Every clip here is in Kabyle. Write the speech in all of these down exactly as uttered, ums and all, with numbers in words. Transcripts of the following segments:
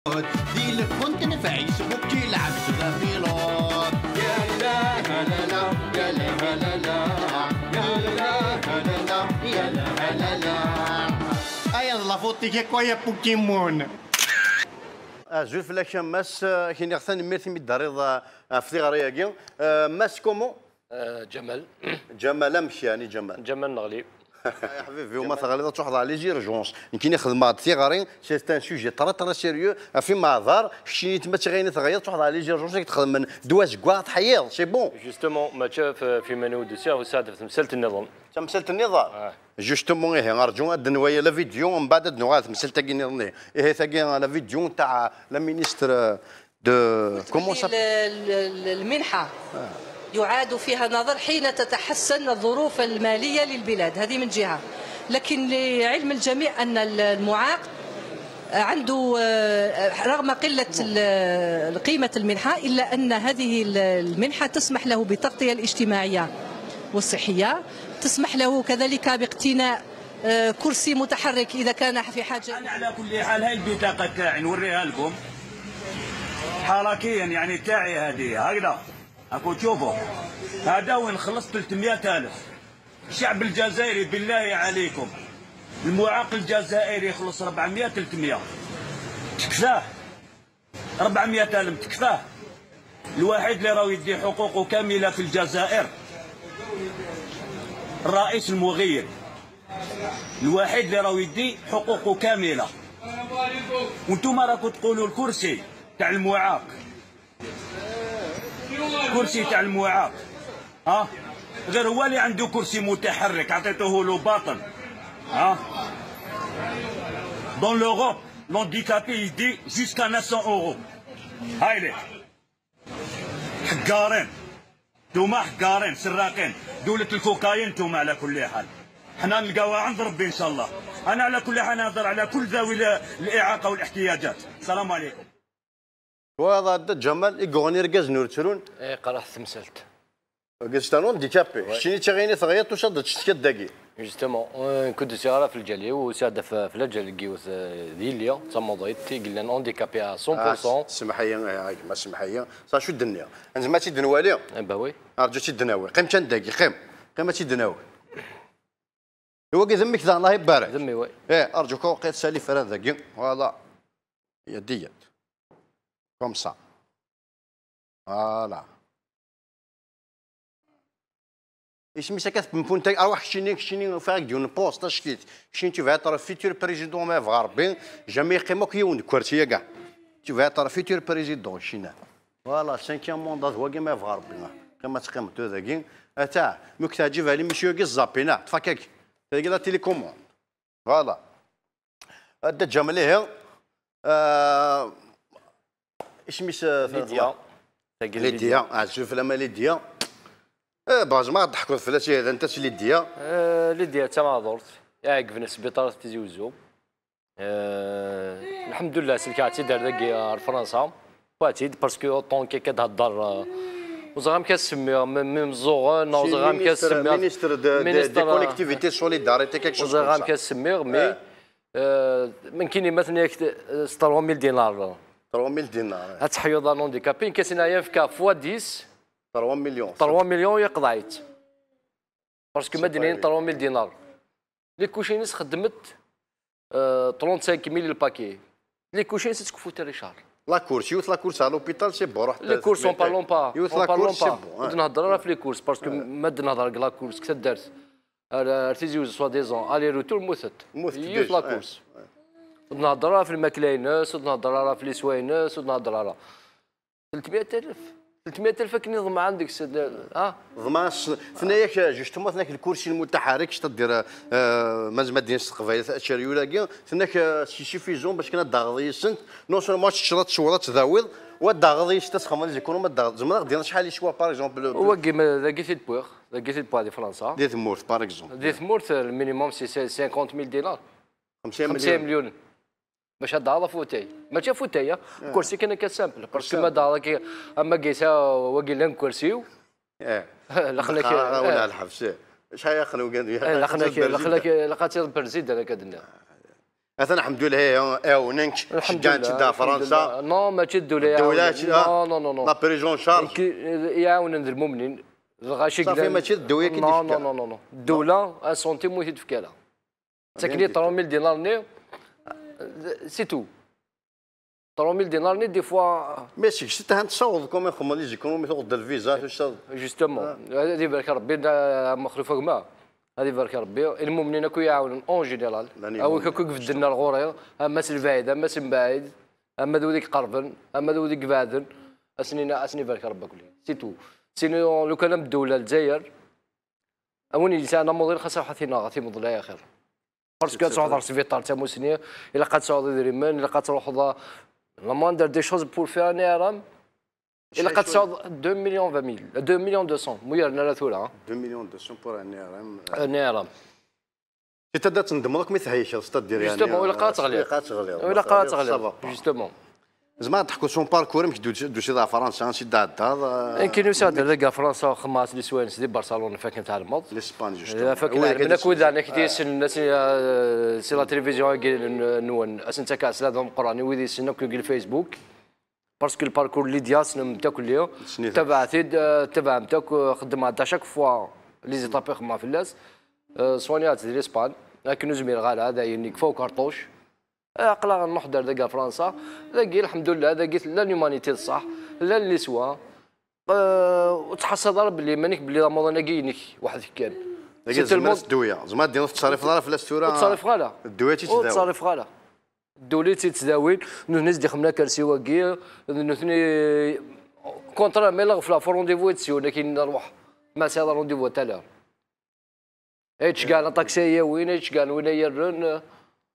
Di lfun n Facebook ilɛeb s la pilote. Ya la la la, ya la la la, ya la la la, ya la la la. Aya d la faute-ik akk, ay a Pokémon. Azul fell-ak a Mass, eh, ak-iniɣ tanemmirt imi d-terriḍ, eh, ɣef tiɣri-agi. Eh, Mass, comment? Euh, Jamal. Jamal, amek yani Jamal? Jamal Neɣli. Ya ḥbibi, ma teɣliḍ ad truḥeḍ ɣer les urgences. Nekkini xedmeɣ-d tiɣri, c'est un sujet très très sérieux. Ɣef imeɛḍar, keččini ma d tiɣri teɣliḍ, truḥeḍ ɣer les urgences, ad k-d-xedmen ddwa azeggaɣ, teḥyiḍ, c'est bon. Justement, mačči f-, f iman-iw d-usiɣ, usiɣ-d ɣef temsalt nniḍen. Tamsalt nniḍen? Ah. Justement, ihi, arǧu ad d-nwali la vidéo, mbeɛd ad d-nuɣal ɣer temsalt-agi nniḍen. Ihi, tagi, la vidéo ntaɛ la ministre de, comment ça s'appelle? ال-، ال-، المنحة. يعاد فيها النظر حين تتحسن الظروف المالية للبلاد، هذه من جهة. لكن لعلم الجميع أن ال-، المعاق عنده، آه، رغم قلة ال-، قيمة المنحة، إلا أن هذه ال-، المنحة تسمح له بالتغطية الاجتماعية والصحية، تسمح له كذلك باقتناء، آه، كرسي متحرك إذا كان في حاجة. أنا على كل حال هاي البطاقة تاعي نوريها لكم حركيا، يعني تاعي هذه، هكذا. أكو تشوفوا، هذا وين خلص ثلاثمية ألف. الشعب الجزائري بالله عليكم، المعاق الجزائري يخلص أربعمية، ثلاثمية، تكفاه؟ أربعمية ألف تكفاه؟ الوحيد اللي راهو يدي حقوقه كاملة في الجزائر الرئيس المغير، الوحيد اللي راهو يدي حقوقه كاملة. وانتم راكم تقولوا الكرسي تاع المعاق، كرسي تاع المعاق، ها؟ غير هو اللي عنده كرسي متحرك، عطيتوه له باطل، ها؟ Dans l'Europe, l'handicapé يدي jusqu'à neuf cents euros. هاي ليك. حقارين. نتوما حقارين، سراقين. دولة الكوكايين نتوما على كل حال. حنا نلقاوها عند ربي إن شاء الله. أنا على كل حال نهضر على كل ذوي ال-، الإعاقة والاحتياجات. السلام عليكم. Wa d Dda Ǧamal i yuɣen irgazen ur ttrun. Eh, qraḥ temsalt. Dagi c'est un handicapé. Ouais. Keččini d tiɣri teɣliḍ, tusiḍ-d ad tectkiḍ dagi. Justement, eh, nekk ur d-usiɣ ara f lǧal-iw, usiɣ-d f, f lǧal n yiwet, eh, d yelli, d tamuḍint, i yellan handicapée à cent pour cent. Ah, semmeḥ-iyi, eh, a gma, semmeḥ-iyi. Ça, acu d-nniɣ? Nezmer ad tt-id-nwali? Eh ben oui. Arǧu ad tt-id-nawi. Qqim kan dagi, qqim. Qqim ad tt-id-nawi. D wagi d mmi-k daɣen, Allah ibarek. D mmi, oui. Eh, arǧu kan waqila tesali fran dagi. Voilà. Yya-d, yya-d. Comme ça. Voilà. Isem-is akka tpempunt-agi, arwaḥ keččini, keččini, ufiɣ-ak-d yiwen n poste, acek-it. Keččini, tu vas être futur président, ma yebɣa Rebbi, jamais yeqqim akk yiwen deg ukersi-agi. Tu vas être futur président, keččini. Voilà, cinquième mandat d wagi, ma yebɣa Rebbi. Qqim ad teqqimeḍ tura dagi. Ata, mi k-teɛǧib, a l'émission-agi, ẓẓap-ina, ṭṭef akka-agi. Tagi la télécommande. Voilà. A Dda Ǧamal, ihi, euh, isem-is, euh, Lydia. Tagi d Lydia. Lydia, ɛziz fell-am a Lydia. Eh, bɣa ma ad d-teḥkuḍ fell-as, ihi, d anta-tt Lydia? Eh, Lydia d tamaɛdurt iɛeggben sbiṭar Tizi Uzzu. Eh, lḥemdullah, selkeɣ-tt-id ar dagi ar Fransa. Wwiɣ-tt-id parce que autant que ad hedder, eh, ur ẓriɣ amek ad s-semmiɣ, m-, m-, imeẓẓuɣen, ur ẓriɣ amek ad s-semmiɣ. Ministre de, de, des collectivités, solidarité, quelque chose comme ça. Ur ẓriɣ amek ad s-semmiɣ, mais, eh, ma nekkini ma tenna-yak s trois mille dinars. Trois mille dinars, eh. Ad teḥyuḍ un handicapé, nekk ad s-iniɣ yefka fois dix. Trois millions. Trois millions yeqḍeɛ-itt. Parce que ma d-nnin trois mille dinars. Les couches-ines xeddment, euh, trente-cinq mille le paquet. Les couches-ines tettkeffu très cher. La course, yiwet la course à l'hôpital, c'est bon, ruḥ. Les courses, on parle pas. Yiwet la course, c'est bon, hein. Ur d-nhedder ara f les courses, parce que ma d-nhedder deg la course, deg taddart, ar, ar Tizi Uzzu, soi-disant, aller-retour, mmutent. Mmutent déjà, yiwet la course. Ur d-nhedder ara f lmakla-ines, ur d-nhedder ara f leswa-ines, ur d-nhedder ara. Tletmya alef. Tletmya alef akken i ḍemɛen deg-s, ah. Ḍemɛen s-, tenna-yak, justement, tenna-k lkursi lmutaḥerrik, c'est-à-dire, euh, ma nezmer ad d-nini s teqbaylit, akeryul-agi, tenna-k, euh, c'est suffisant bac kan ad d-taɣeḍ yis-sent, non seulement ad teččeḍ, ad tesweḍ, ad tdawiḍ, u ad d-taɣeḍ yis-sent, ad txedmeḍ les économies, ad d-taɣeḍ. Zemreɣ ad d-iniɣ acḥal yeswa, par exemple, le, wagi, ma, dagi t-id-wwiɣ, dagi t-id-wwiɣ di Fransa. Di tmurt, par exemple. Di tmurt, le minimum, c'est cinquante mille dinars. خمسين مليون. خمسين مليون. Bac ad d-taɣeḍ afutay. Mačči afutay, ah. Kursi kan akka simple. Parce que ma d-taɣeḍ akka, am wagi, wagi llan kursi-w. Eh. Laqen-ak, ah, eh, wala lḥebs, eh. Acḥal yaqen wagi? Eh, laqen-ak, laqen-ak, laqen-ak, laqen-ak président akka d-nniɣ. Atan, alḥemdulilah, ɛawnen-k, ceggɛen-k-id ɣer Fransa. Non, mačči ddula. Ddula, Non, non, non, non. La prise en charge. Iɛawnen d lmumnin. Lɣaci. Safi, mačči d ddwa i k-id-tefka. Non, non, non, non. Ddula, un centime ur t-id-tefka ara. Ttaken-iyi trois mille dinars-nni, c'est tout. Trois mille dinars-nni, des fois. Mais seg-s than tessawḍeḍ comme ixemmen les économies, tuɣeḍ-d lviza, tusaḍ. Justement. Ad ibarek Rebbi, a Mexluf a gma. Ad ibarek Rebbi. Lmumnin akk i iɛawnen, en général. Awik akk i ibedden ar ɣur-i, ama s lbaɛid, ama s mbaɛid, ama d wid i iqerben, ama d wid i ibeɛden. Asen-ina, asen ibarek Rebbi akk. C'est tout. Sinon, lukan am ddewla Lezzayer, a win yesɛan amuḍin, xas ruḥ a t-ineɣ, a t-imeḍ la axir. Parce que ad tesɛuḍ ar sbiṭar d tamusni, ilaq ad tesɛuḍ idrimen, ilaq ad truḥeḍ a-, la moindre des choses pour faire un A R M. Ilaq ad tesɛuḍ deux millions vingt mille, deux millions deux cents, mu yeren ara tura. Deux millions deux cents pour un A R M. Un A R M. Tit ad tendmeḍ akk mi theykeḍ, c'est-à-dire, Justement, ilaq ad teɣliḍ. Ilaq ad teɣliḍ. Ilaq ad teɣliḍ, justement. Zma ad teḥkuḍ son parcours, amek d-tusiḍ ɣer Fransa, ansi d-tɛeddaḍ? Nekkini usiɣ-d ar dagi ɣer Fransa, xedmeɣ-as les soins di Barcelone, fakken tɛelmeḍ. L'Espagne, justement. Fakken tɛelmeḍ, akk wid akken ak-d-yessnen, si la télévision-agi nwen, asen-ttakeɣ sslama meqqren i wid yessnen akk deg Facebook. Parce que le parcours Lydia, tessnem-t akk, tabaɛt-id, tabaɛem-t akk, xeddmeɣ-d à chaque fois les étapes i xedmeɣ fell-as. Ṣwaniɣ-tt di l'Espagne, akken ur zmireɣ ara, dayen yekfa ukerṭuc. Aql-aɣ nruḥ-d ar dagi ar Fransa, dagi, lḥemdullah, dagi tella l'humanité d ṣṣeḥ, llan les soins. Ur tettḥassaḍ ara belli iman-ik belli amuḍin-agi inek weḥd-k kan. Dagi tzemmer ad tdewya, tzemmer ad d-tiniḍ ur tettṣerrifeḍ ara fell-as tura. Ur tettṣerrifeḍ ara. Ddewya-tt-id. Ur tettṣerrifeḍ ara. Ddewla i tt-yettdawin, nutni i s-d-ixemmen akersi-wagi, nutni contrairement ɣef la rendez-vous i d-siwen, akin nruḥ, ma sɛiḍ rendez-vous à telle heure. Ay ttceggɛen aṭaksi ay yawin, ay ttceggɛen win ay yerren.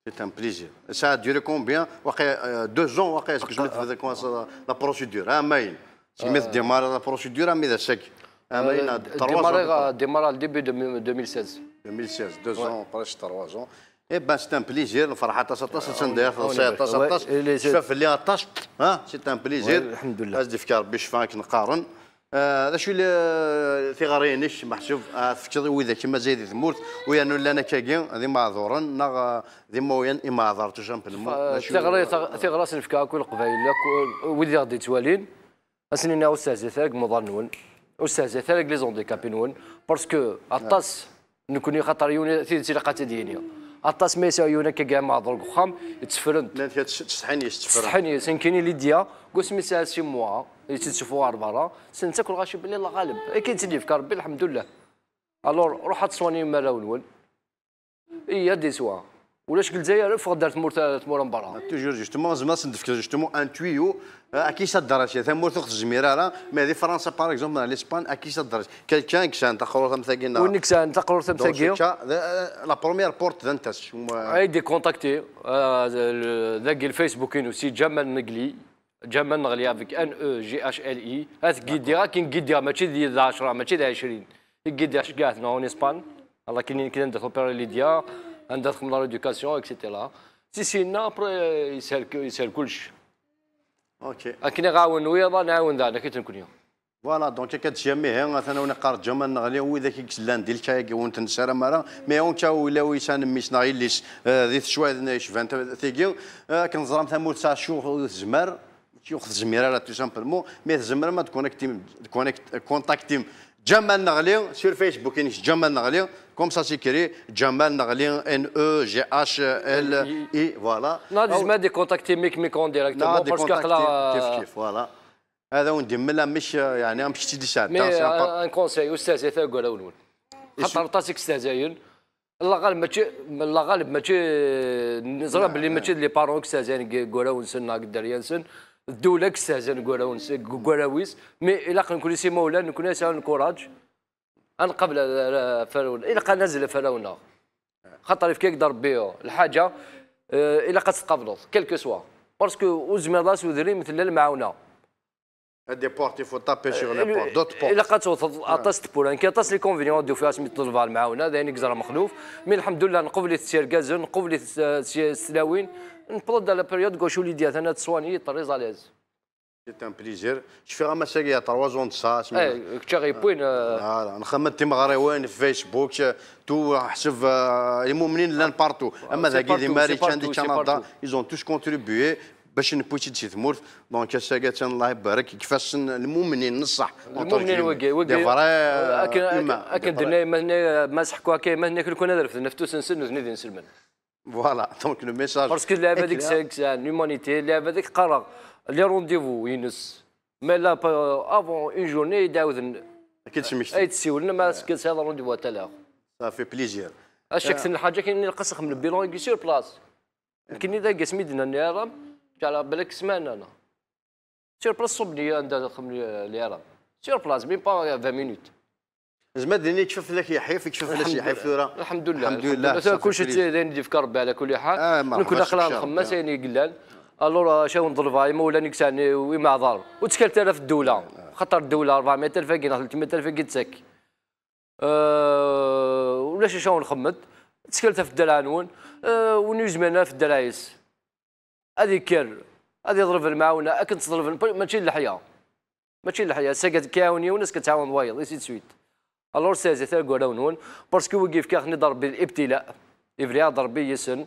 C'est un plaisir. Ça a duré combien? Waqila, euh, deux ans, waqila, seg mi tebda commencer la, la procédure, amayen. Seg mi tdémarrer la procédure, armi d ass-agi. Amayen, trois ans. Démarrer, démarrer le début de deux mille seize. Deux mille seize, deux ans, presque trois ans. Eh ben, c'est un plaisir, nefreḥ aṭas, aṭas, attan dayen, teḍsa aṭas, aṭas. Tecfa fell-i aṭas, hein, c'est un plaisir. Lḥemdullah. Ad s-d-ifk Rebbi ccfa akken qqaren. Eh, d acu i la, tiɣri-inek, meḥsub, ad tefkeḍ i widak i mazal di tmurt, u yernu llan akkagi, d imeɛduren, neɣ, eh, d imawlan, imeɛdar, tout simplement? Tiɣri, tiɣri ad s-nefk akk i Leqbayel, akk wid i ɣ-d-yettwalin. Ad sen-iniɣ ur stehzayet ara deg imuḍan-nwen, ur stehzayet ara deg les handicapés-nwen, parce que aṭas, nekkni, xaṭer yiwen tidet ilaq ad tt-id-yini, aṭas ma yesɛa yiwen akka ameɛḍur deg uxxam, tteffren-t. Llan kra ttsetḥin yes, tteffren. Ttsetḥin yes, nekkini Lydia, deg wasmi tesɛa six mois, i tt-id-ssufuɣ ɣer berra, ssnen-tt akk lɣaci belli Allah ɣaleb, akken i tt-id-yefka Rebbi, lḥemdullah. Alors, ruḥ ad teswani arraw-nwen. Iya, ad iswa. Ulac deg Lezzayer, ffeɣ-d ar tmurt, tmura n berra. Toujours, justement, zemreɣ ad sen-d-fkeɣ, justement, un tuyau, euh, à qui s'adresser. Tamurt ur ɣ-tezmir ara, mais di Fransa, par exemple, neɣ l'Espagne, à qui s'adresser. Quelqu'un i yesɛan taxrurt am tagi, neɣ... Win i yesɛan taxrurt am tagi. Dans ce cas, euh, la première porte d anta? Ay d-ikontakti, euh, dagi Facebook-inu, si Ǧamal Negli, Ǧamal Neɣli avec N E G H L I. Ad t-giddiɣ, akken giddiɣ, mačči d ɛecra, mačči d ɛecrin. I giddiɣ ceggeɛ-ten en Espagne. Akken i nekk anda topéra Lydia, anda txedmeḍ la rééducation, et cetera. Si sinna, après, yeshel, yeshel kullec. Ok. Akken i ɣ-ɛawen wiyaḍ, ad nɛawen daɣen akk nekkni. Voilà, donc akka d-tga amihi, atan a wen-iqqar Ǧamal Neɣli, widak i yellan di lkayagi ur ten-nessaram ara, mais a wen-ittawi ula wi yesɛan mmi-s neɣ yelli-s, eh, di teswiɛt-nni yecban ta-, tigi, eh, akken teẓram tamurt tesɛa ccɣel ur tezmir, ur tezmir ara, tout simplement, mais tzemrem ad connectim, connect-, contactim Ǧamal Neɣli sur Facebook-inek, Ǧamal Neɣli, comme ça s'écrit, Ǧamal Neɣli, N E G H L I, voilà. Neɣ tzemrem ad d-contactim Mick Mick en directement, parce que aql-aɣ, kif kif, voilà. Ad awen-d-immel amek, yeɛni, amek i tt-id-isɛedda. Mais, euh, un conseil, ur stehzayet ara deg warraw-nwen. Xaṭer aṭas i yestehzayen. Lɣaleb mačči, lɣaleb mačči, neẓra belli mačči d les parents i yestehzayen deg, deg warraw-nsen neɣ deg dderya-nsen. D ddewla i yestehzayen deg warraw-nsen, deg warraw-is. Mais ilaq nekkni s imawlan, nekkni ad nesɛu lkuraj. Ad nqabel, euh, farawen. Ilaq ad nazzel farawen-nneɣ. Xaṭer yefka-yak-d Rebbi lḥaǧa, euh, ilaq ad tt-tqableḍ, quel que soit. Parce que ur tezmireḍ ara s udrim, tella lemɛawna. Des portes, il faut taper sur les portes, d'autres portes. Ilaq ad tewteḍ aṭas n tewwura. Nekk aṭas les inconvénients i d-ufiɣ asmi ṭelbeɣ lemɛawna, d ayen i yeẓra Mexluf. Mais lḥemdullah, nqubel-it s yergazen, nqubel-it s, s, s tlawin. Newweḍ-d à la période deg wacu Lydia tana tettwani très à l'aise. C'est un plaisir. Cfiɣ am ass-agi il y a trois ans de ça. Eh, kečč a ɣ-yewwin. Voilà, nxemmem timeɣriwin, Facebook, tout, ḥseb, euh, imumnin llan partout. Ama dagi di Marikan, di Kanada, ils ont tous contribué. Bac newwi-tt-id si tmurt. Donc ass-agi attan, Allah ibarek, deg ifassen n lmumnin n ṣṣeḥ. Lmumnin wigi, wigi. Des vrais, euh, akken, humains, akken d-tenna yemma-tneɣ, ma seḥku akka yemma-tneɣ, nekni ad refden ɣef tus-nsen, nutni d inselmen. Voilà, donc le message. Parce que lɛibad-agi sɛan l'humanité, lɛibad-agi qqareɣ, les rendez-vous-ines. Mais là, avant une journée, i d-ɛawden ad k-id-smektin, ad k-id-ssiwlen, ma ass-a tesɛiḍ rendez-vous à telle heure. Ça fait plaisir. Acu akk ten lḥaǧa kan ilaq ad nxemmem le bilan-agi sur place. Nekni d agas mi d-nnan liɛram, ǧeɛleɣ balak ssmana. Sur place ṣubben-iyi anda ad xemmem liɛram. Sur place, même pas vingt minutes. Zma din yekfa fell-ak yiḥif, yekfa fell-as yiḥif tura. Lḥemdullah, lḥemdullah, lḥemdullah. Kulci d ayen d-yefka Rebbi ɛla kulli ḥal. Nekni aql-aɣ nxemmem ayen i yellan. Alors, acu ara wen-ḍelbeɣ, imawlan i yesɛan imeɛḍar, ur ttkalet ara ɣef ddewla. Xaṭer ddewla rebɛemya alef-agi neɣ tlettmya alef-agi d-tettak. Euh, ulac acu ara wen-nxemmed. Ttkalet ɣef ddreɛ-nwen. Euh, win ur yezmiren ara ɣef ddreɛ-is, ad ikker, ad iḍleb lemɛawna akken ttḍelben, mačči d leḥya. Mačči d leḥya, ass-agi ad k-iɛawen yiwen, ass-agi ad tɛawneḍ wayeḍ, ainsi de suite. Alors, serset ara deg warraw-nwen, parce que wigi yefka-ten-id Rebbi, l'ibtila, yebri-aɣ-d Rebbi yes-sen,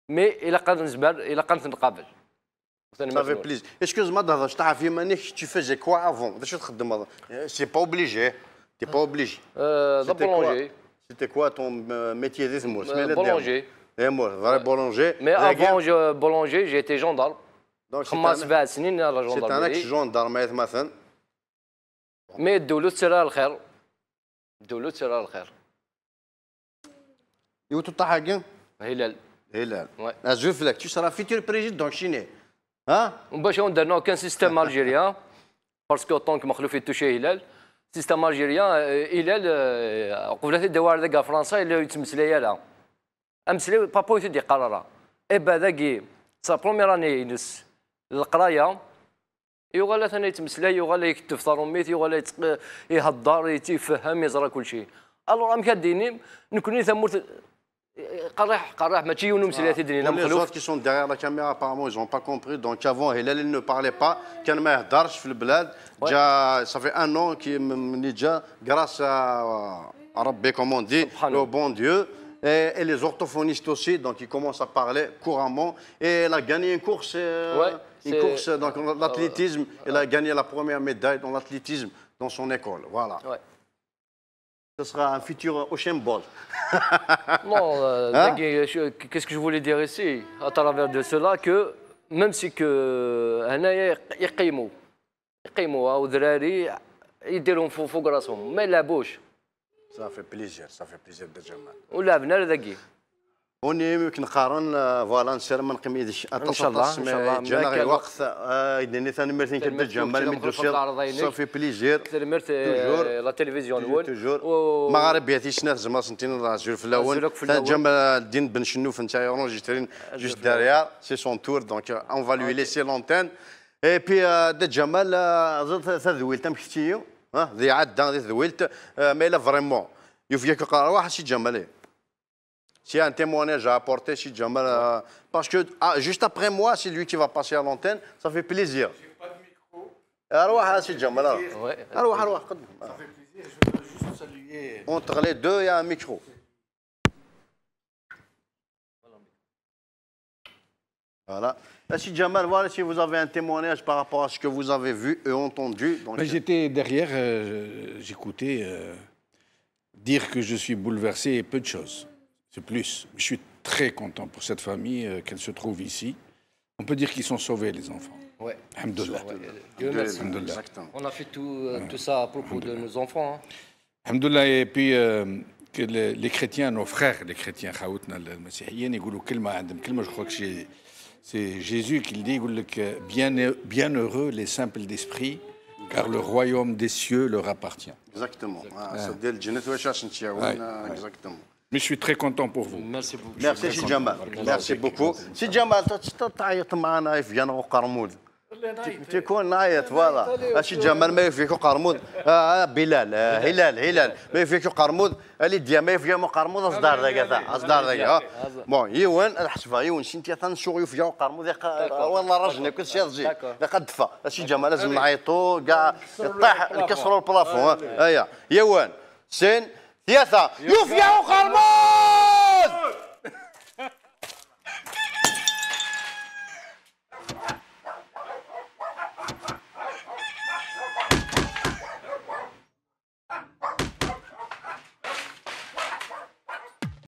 mais ilaq ad nezmer, ilaq ad ten-nqabel. Ça fait plaisir. Excuse-moi, d hḍeṛ, tɛerf iman-ik, tu faisais quoi avant? D acu txeddmeḍ? Euh, c'est pas obligé. T'es pas obligé. Euh, d aboulanger. C'était quoi ton, euh, métier di tmurt? Euh, boulanger. Di tmurt, vrai boulanger. Mais avant, je, boulanger, j'étais gendarme. Donc, c'est un, xedmeɣ sebɛa snin à la gendarmerie. C'est un ex-gendarme, aytmaten. Mais ddewla ur tettarra lxir. Ddewla ur tettarra lxir. Yiwet uṭaḥ-agi? Hilal. Hilal. Ouais. Azul fell-ak. Tu seras futur président chinois. Hein? Bac ad wen-d-rnuɣ kan système algérien, parce que autant que Mexluf yettucci Hilal, système algérien, euh, Hilal, euh, qbel ad t-id-awar deg Fransa, yella ur yettmeslay ara. Ameslay, papa ur t-id-yeqqar ara. Eh ben, dagi, c'est la première année-ines, leqraya, yuɣal atan yettmeslay, yuɣal iketteb taṛumit, yuɣal yettq-, iheddeṛ, yettifehhem, yeẓra kulci. Alors, amek ad d-inim, nekni tamurt, qerriḥ, qerriḥ, mačči yiwen umeslay ad t-id-nini. Pour les autres qui sont derrière la caméra, apparemment, ils ont pas compris. Donc, avant, Hilal, il ne parlait pas. كان ما يهدرش في البلاد. Ouais. جا، ça fait un an qu'il me, me dit déjà, grâce à, à Rabbi, comme on dit, au bon Dieu, et, et les orthophonistes aussi, donc il commence à parler couramment. Et il a gagné une course, euh, ouais, une course, euh, donc, dans l'athlétisme. Il a gagné la première médaille dans l'athlétisme dans son école. Voilà. Ouais. Ce sera un futur Usain Bolt. Non, euh, hein? Dagi, je, qu'est-ce que je voulais dire ici, à travers de cela, que même si que, euh, هنايا يقيموا، يقيموا، أو ذراري يديرهم فوق، فوق راسهم، ما يلعبوش. Ça fait plaisir, ça fait plaisir, Dda Ǧamal. ولعبنا هذاكي. Uni, mi k-neqqaren, euh, voilà, nessaram ad neqqim yid-k aṭas, aṭas, mais ǧǧan-aɣ lweqt, euh, ad k-nini tanemmirt-nnek a Dda Ǧamal, mi d-tusiḍ. Ça fait plaisir. Tanemmirt, euh, la télévision-nwen. Toujours. Maɣrib yat i snat, tzemreḍ ad sen-tiniḍ azul fell-awen. Azul akk fell-awen. Ǧamal Din Ben Cennuf, netta i enregistré juste derrière, c'est son tour, donc, euh, on va lui laisser l'antenne. Et puis, euh, Dda Ǧamal, euh, ẓer tadwilt, amek tetti-yi? Hein? Di ɛadda, di tedwilt, euh, ma yella vraiment. Yufeg-ak uqerru, a Si Ǧamal, eh. S'il y a un témoignage à apporter, Si Ǧamal, euh, parce que, ah, juste après moi, c'est lui qui va passer à l'antenne, ça fait plaisir. J'ai pas de micro. أرواح يا سي جمال، أرواح. Ouais. أرواح، أرواح، قدم. Ça fait plaisir, je veux juste saluer. Entre les deux, il y a un micro. Voilà. Euh, Si Ǧamal, voilà, si vous avez un témoignage par rapport à ce que vous avez vu et entendu, donc, ben, euh, j'étais derrière, euh, j'écotais, euh, dire que je suis bouleversé est peu de choses. C'est plus. Je suis très content pour cette famille, euh, qu'elle se trouve ici. On peut dire qu'ils sont sauvés, les enfants. Ouais. Alhamdulillah. Ouais, euh, Dieu merci. Alhamdulillah. Exactement. On a fait tout, euh, tout ça à propos de nos enfants, hein. Alhamdulillah, et puis, euh, que les, les chrétiens, nos frères, les chrétiens, خاوتنا المسيحيين، يقولوا كلمة، عندهم كلمة، je crois que c'est, c'est Jésus qui le dit, يقول لك, euh, bien, bienheureux les simples d'esprit, car le royaume des cieux leur appartient. Exactement. Ah, ça, ديال الجنة واش راح نتياون. Ouais. Exactement. Mais je suis très content pour vous. Merci beaucoup. Merci, Si Ǧamal. Merci beaucoup. Si Ǧamal, تعيط معنا في جنة وقرمود. Tikkun nɛayet, voilà. Aci Ǧamal ma yufeg-ak uqermud. Ah, ah, Bilal, ah, Hilal, Hilal. Ma yufeg-ak uqermud, a Lidya, ma yufeg-am uqermud, aẓ-d ar dagi, ata, aẓ-d ar dagi, ha. Bon, yiwen, ad ḥesbeɣ, yiwen, sin, tlata, nsuɣ yufeg-aɣ uqermud, iqa-, wala rajna, kul si rzi. D'accord. Iqa ddfa. Aci Ǧamal, azem nɛayṭu, kay iṭṭaḥ, lkesru, lplafon, ha. Aya, yiwen, sin, tlata, yufeg-aɣ uqermud!